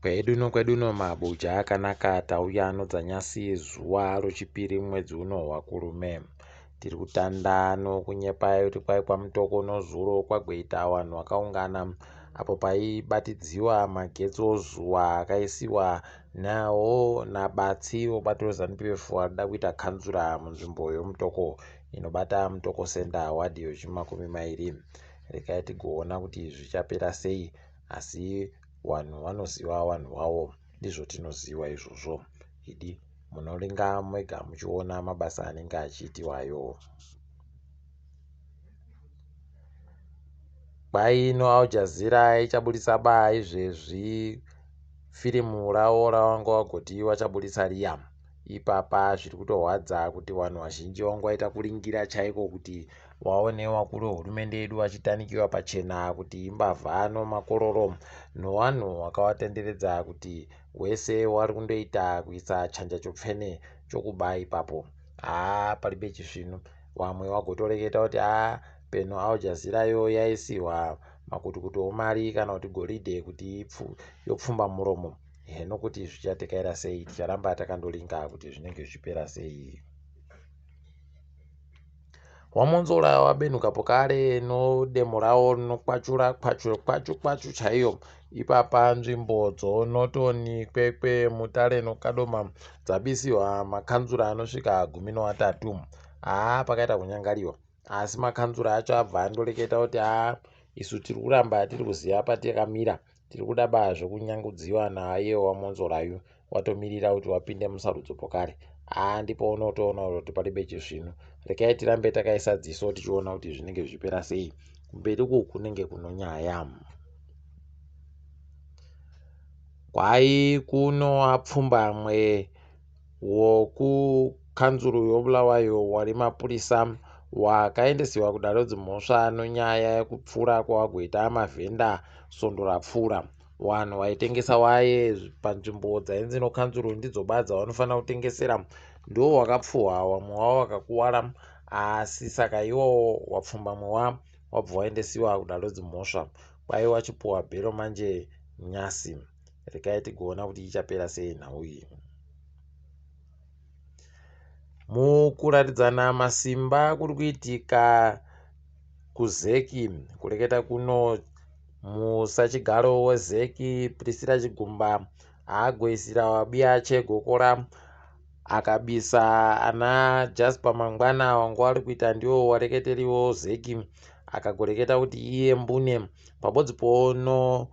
Kwedu nokwedu uno mabuja akanaka tauya nodzanyasi zuva rochipiri mwedzi uno waKurume. Tiri kutanda nokunyepa kuti kwai kwaMutoko nozuro kwagoita vanhu vakaungana apo paibatidziwa magetsi ozuva akaisiwa nawo naBatsi webato reZanu-PF arikuda kuita kanzura munzvimbo yoMutoko inobata Mutoko Centre wadhi yochimakumi mairi. Regai tigoona kuti zvichapera sei asi Wanhu wanoziwa wanhu wawo ndizvo tinoziwa izvozvo idi munoringa mega muchiona mabasa anenge achiitiwayo. Kwai ino Al Jazeera ichaburitsa ba izvezvi firimu rawo rawanga wagoti wachaburitsa riya. Ipapa zviri kutorwadza kuti vanhu vazhinji vanga vaita kuringira chaiko kuti waone wakuru wehurumende yedu vachitanikiwa pachena kuti imbavha nomakororo nowanhu wakawatenderedza kuti wese wari kundoita kuisa chanja chopfene chokuba ipapo. Haa palibe chisvinu. Wamwe wagotoreketa kuti haa peno Al Jazeera yo yaisiwa makutukutu omari kana kuti goridhe kuti yopfumba muromo. Heno kuti zvichatekaira sei ticharamba takandoringa kuti zvinenge zvichipera sei. WaMwonzora wabenhuka pokare nodemo rawo rinokwachura kwachu kwachu kwachu chaiyo. Ipapa nzvimbo dzoNorton, Kwekwe, Mutare noKadoma dzabisiwa makanzura anosvika 13. Haa pakaita kunyangariwa. Asi makanzura acho abva andoreketa kuti haa isu tiri kuramba tiri kuziva patikamira tiri kuda ba zvekunyangudziwa naye waMwonzorayu watomirira kuti wapinde musarudzo pokare haa ndipo unotoona kuti palibe chisvinu rekai tirambe takaisa dziso tichiona kuti zvinenge zvichipera sei kumberi uku kunenge kunonyaya. Kwai kuno apfumbamwe wokukanzuru yoBulawayo wari mapurisa wakaendesiwa kudare redzimhosva nonyaya yekupfura kwawagoita mavhenda svondo rapfuura. Wanhu waitengesa waye panzvimbo dzainzi nokanzuru ndidzo ba dzawanofanira kutengesera ndiwo wakapfuhwa wamwe wavo wakakuwara asi saka iwowo wapfumbamwe wa wabva waendesiwa kudare redzimhosva kwai wachipuwa bhero manje nyasi. Regai tigoona kuti ichapera sei nhau iyi. Mukuratidzana masimba kuri kuitika kuZEC kureketa kuno musachigaro weZEC Priscilla Chigumba agoisira wabiyache gokora akabisa ana Jasper Mangwana wanga wari kuita ndiwo wareketeriwo ZEC akagoreketa kuti iye mbune pabodzi pono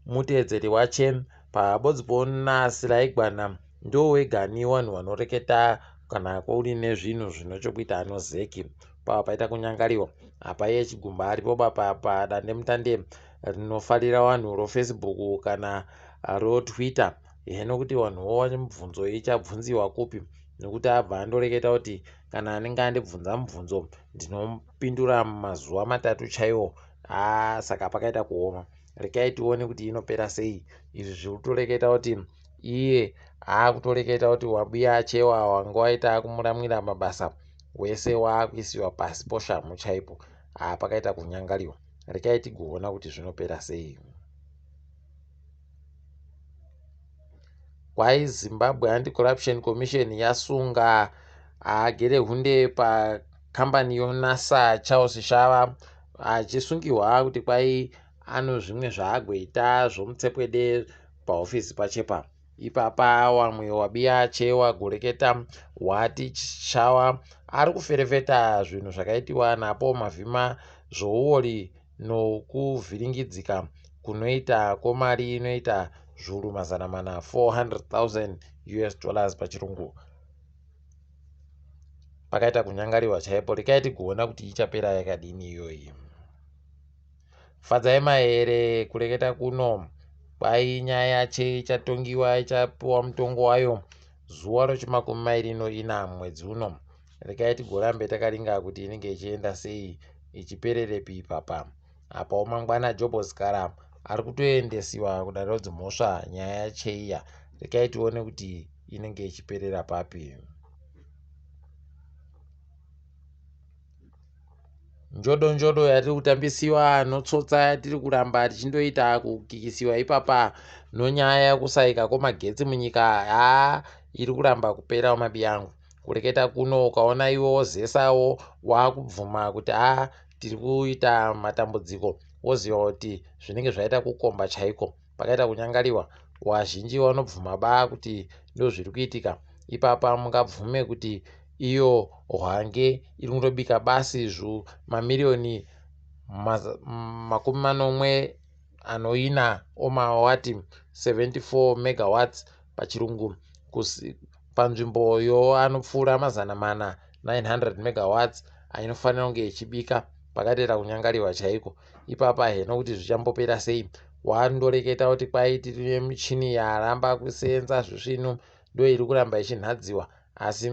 Muteedzeri wache pabodzi poona Silaigwana ndiwo wegani wanhu wanoreketa kana kuri nezvinhu zvinochokuita ano Zeki pava paita kunyangariwa apa iye Chigumba aripo bapa padandemutande rinofarira wanhu roFacebook kana roTwitter heno kuti wanhuwo wani mubvunzo ichabvunziwa kupi nekuti abva andoreketa kuti kana anenge andibvunza mubvunzo ndinomupindura mumazuva matatu chaiwo haa saka pakaita kuoma. Regai tione kuti inopera sei. Izvi zviri kutoreketa kuti iye akutoreketa kuti wabuya achewa wanga waita akumuramwira mabasa wese waakuisiwa pasi poshamhu chaipo. Haa pakaita kunyangariwa. Regai tigoona kuti zvinopera sei. Kwai Zimbabwe Anti-Corruption Commission yasunga Gerehunde pakambani yoNASA Charles Shava achisungihwa kuti kwai ano zvimwe zvaagoita zvomutsepwede pahofisi pachepa. Ipapa wamwe wabiya chewa goreketa wati Shawa ari kuferefeta zvinhu zvakaitiwa naPaul Mavhima zvouori nokuvhiringidzika kunoita kwemari inoita zviuru mazana mana 400,000 us dollars pachirungu. Pakaita kunyangariwa chaipo rekai tigoona kuti ichapera yakadini iyoyi. Fadzai Mahere kureketa kuno kwai nyaya yache ichatongiwa ichapiwa mutongo wayo zuva rechimakumi mairi noina mwedzi uno. Regai tigorambe takaringa kuti inenge ichienda sei ichipererepi ipapa. Apawo mangwana Jobho Sikhala ari kutoendesiwa kudare redzimhosva nyaya yacheiya. Regai tione kuti inenge ichiperera papi. Njodo-njodo yatiri kutambisiwa notsotsa yatiri kuramba tichindoita kukikisiwa ipapa nonyaya yekusaika kwemagetsi munyika, haa iri kuramba kupera mabiyangu. Kureketa kuno ukaona iwe wozesawo waakubvuma kuti haa tiri kuita matambudziko, woziva kuti zvinenge zvaita kukomba chaiko. Pakaita kunyangariwa, wazhinji wanobvuma ba kuti ndozviri kuitika. Ipapa mungabvume kuti iyo Hwange iri kundobika basi zvu mamiriyoni 74 omawati, 74 megawatts pachirungu, panzvimbo yoanopfuura 400, 900 megawatts ainofanira kunge ichibika. Pakatoita kunyangariwa chaiko ipapa. Heno kuti zvichambopera sei. Wandoreketa kuti kwai tiri nemichini yaramba kusenza zvisvinu, ndo iri kuramba ichinhadziwa, asi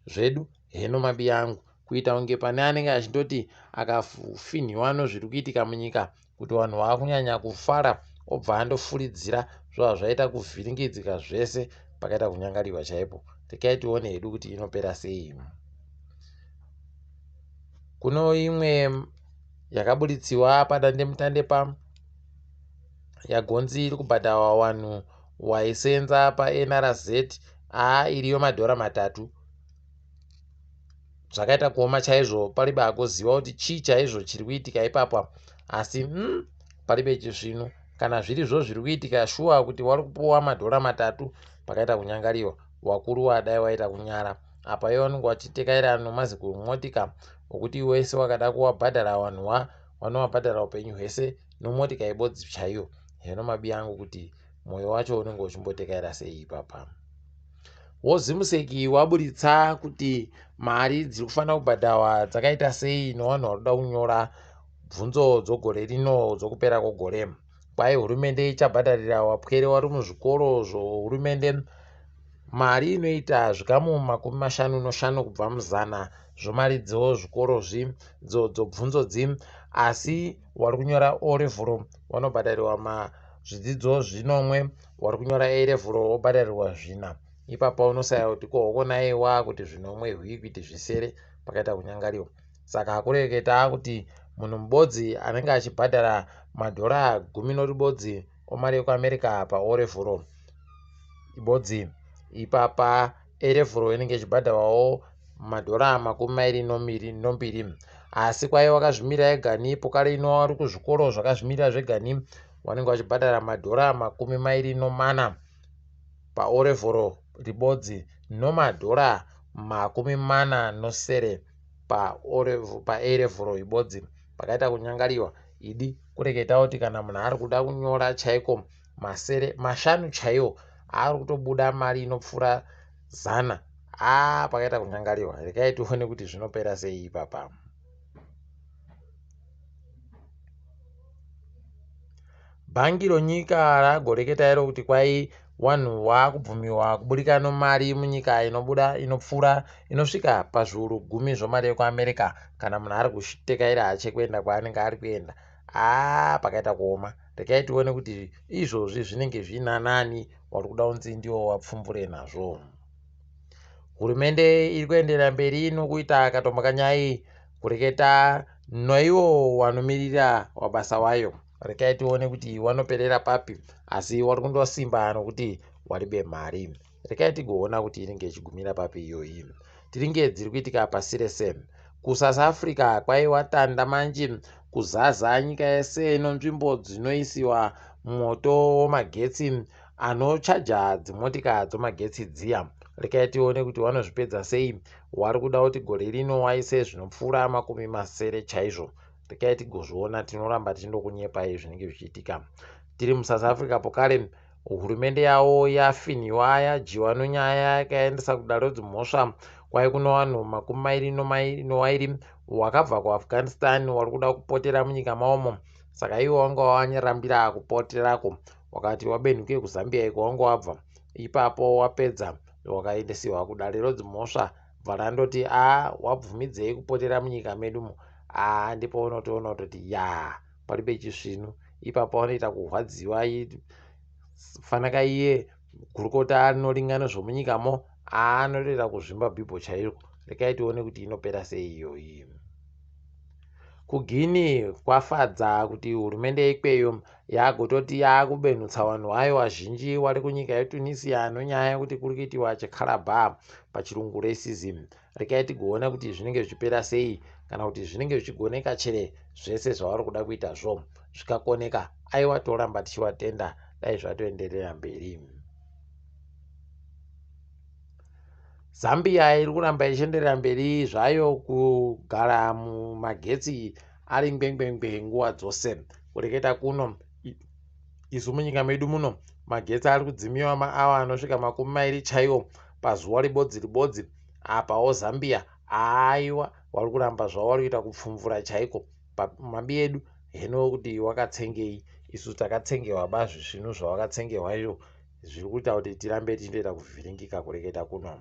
zvedu heno mabiyangu, kuita kunge pane anenge achindoti akafinhiwa nozviri kuitika munyika kuti vanhu vaakunyanya kufara, obva andofuridzira, zvobva zvaita kuvhiringidzika zvese. Pakaita kunyangariwa chaipo. Rekai tione hedu kuti inopera sei. Kuno imwe yakabuditsiwa padandemutande pa yagonzi iri kubhadharwa vanhu waisenza paNRZ, aa iriyo madhora 3. Zvakaita kuoma chaizvo, paribe agoziva kuti chii chaizvo chiri kuitika ipapa, asi paribe chisvinu. Kana zvirizvo zviri kuitika shuwa kuti wari kupuwa madhora 3, pakaita kunyangariwa. Wakuru wadai waita kunyara apa, ivo vanenge vachitekaira nomazikumotika okuti wese wakada kuwabhadhara vanhu vanovabhadhara upenyu hwese nomotika ibodzi chaiyo. Heno mabiyangu kuti mwoyo wacho unenge uchimbotekaira sei ipapa. WoZimuseki waburitsa kuti mari dziri kufanira kubhadharwa dzakaita sei nevanhu vari kuda kunyora bvunzo dzogore rino dzokupera kwegore. Kwai hurumende ichabhadharira wapwere wari muzvikoro zvohurumende mari inoita zvikamu 55 kubva muzana zvomari dzozvikoro dzobvunzo dzi, asi wari kunyora O level vanobhadharirwa zvidzidzo zvinomwe, wari kunyora A level wobhadharirwa zvina. Ipapa unosaya kuti kohokonaiwa kuti zvinomwe hwii kuiti zvisere. Pakaita kunyangariwa. Saka kureketa kuti munhu mubodzi anenge achibhadhara madhora 11 omari yekuAmerica paO level ibodzi. Ipapa A level inenge ichibhadharwawo madhora 22, asi kwai wakazvimirira egani pokare ino vari kuzvikoro zvakazvimirira zvegani vanenge vachibhadhara madhora 24 paO level ribodzi nomadhora 47 paA level ibodzi. Pakaita kunyangariwa. Idi kureketa kuti kana munhu ari kuda kunyora chaiko masere mashanu chaiwo ari kutobuda mari inopfuura 100. Aa, pakaita kunyangariwa. Rekai tione kuti zvinopera sei ipapa. Bhangi ronyika ragoreketa iro kuti kwai vanhu vaakubvumiwa kuburika nomari munyika inobuda inopfuura inosvika pazviuru 10 zvomari yekuAmerica kana munhu ari kutekaira hache kuenda kwaanenge ari kuenda. Aa, pakaita kuoma. Rekai tione kuti izvozvi zvinenge zviina nani wari kuda kunzi ndiwo wapfumbure nazvo. Hurumende iri kuenderera mberi nokuita katombokanyai kureketa noiwo wanomirira wabasa wayo. Rekai tione kuti wanoperera papi, asi wari kundosimba nokuti waribe mari. Rekai tigoona kuti inenge ichigumira papi iyoyi. Tiringe dziri kuitika pasi rese. KuSouth Africa kwaiwa tanda manji kuzaza nyika yese nonzvimbo dzinoisiwa mwoto wemagetsi anochaja dzimotika dzomagetsi dziya. Rekai tione kuti vanozvipedza sei. Wari kuda kuti gore rino waise zvinopfuura 60 chaizvo. Rekai tigozviona, tinoramba tichindokunyepai zvinenge zvichiitika. Tiri muSouth Africa pokare, hurumende yavo yafinhiwa yadyiwa nonyaya yakaendesa kudare dzimhosva kwai kuno vanhu 22 wakabva kuAfghanistan wari kuda kupotera munyika maomo. Saka ivo wanga wanyarambira kupoterako, wakati wabenhuke kuZambia iko wanga wabva ipapo, wapedza wakaendesiwa kudare rodzimhosva, bva randoti a wabvumidzei kupotera munyika medumo. A, ndipo unotoona kutoti ya paribe chisvinu ipapo, vanoita kurwadziwa. Fanaka iye gurukota rinoringana zvomunyikamo anotoita kuzvimba bhibho chaiko. Rekai tione kuti inopera sei iyoyi. KuGuinea kwafadza kuti hurumende yeikweyo yagototi yakubenhutsa vanhu vayo vazhinji vari kunyika yeTunisia nonyaya yekuti kuri kuitiwa chikarabha pachirungu racism. Regai tigoona kuti zvinenge zvichipera sei kana kuti zvinenge zvichigoneka chere zvese zvavari kuda kuitazvo zvikakoneka aiwa toramba tichivatenda dai zvatoenderera mberi. Zambia iri kuramba ichienderera mberi zvayo kugara mumagetsi ari ngwengwengwe nguva dzose. Kureketa kuno isu munyika medu muno magetsi ari kudzimiwa maawa anosvika 20 chaiwo pazuva ribodzi ribodzi. Apawo Zambia aiwa wari kuramba zvavo vari kuita kupfumvura chaiko pamabi edu heno kuti wakatsengei isu takatsengewa bazvisvinu zvawakatsengewa izvo zviri kuita kuti tirambe tichindoita kuvhiringika kureketa kuno.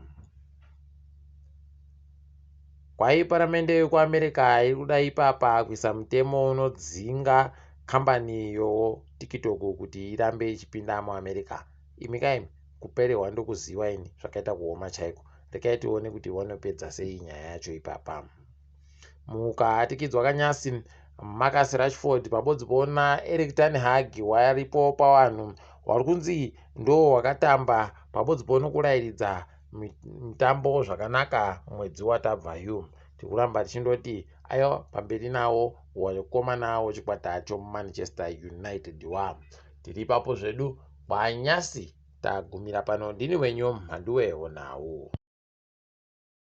Kwai paramende yekuAmerica iri kuda ipapa kuisa mutemo unodzinga kambani yoTiktok kuti irambe ichipinda muAmerica. Imi kaimi kupererwa ndokuziva ini zvakaita kuoma chaiko. Rekai tione kuti vanopedza sei nyaya yacho ipapa. Mukahatikidzwa kanyasi Marcus Rashford pabodzi pona Erik ten Hag waripo pavanhu wari kunzi ndo wakatamba pabodzi pono kurairidza mitambo zvakanaka mwedzi watabva yu. Tikuramba tichindoti aiwa pamberi nawo wakomana wechikwata choManchester United wa. Tiri ipapo zvedu kwanyasi tagumira pano ndini wenyu Mhanduwe Honau.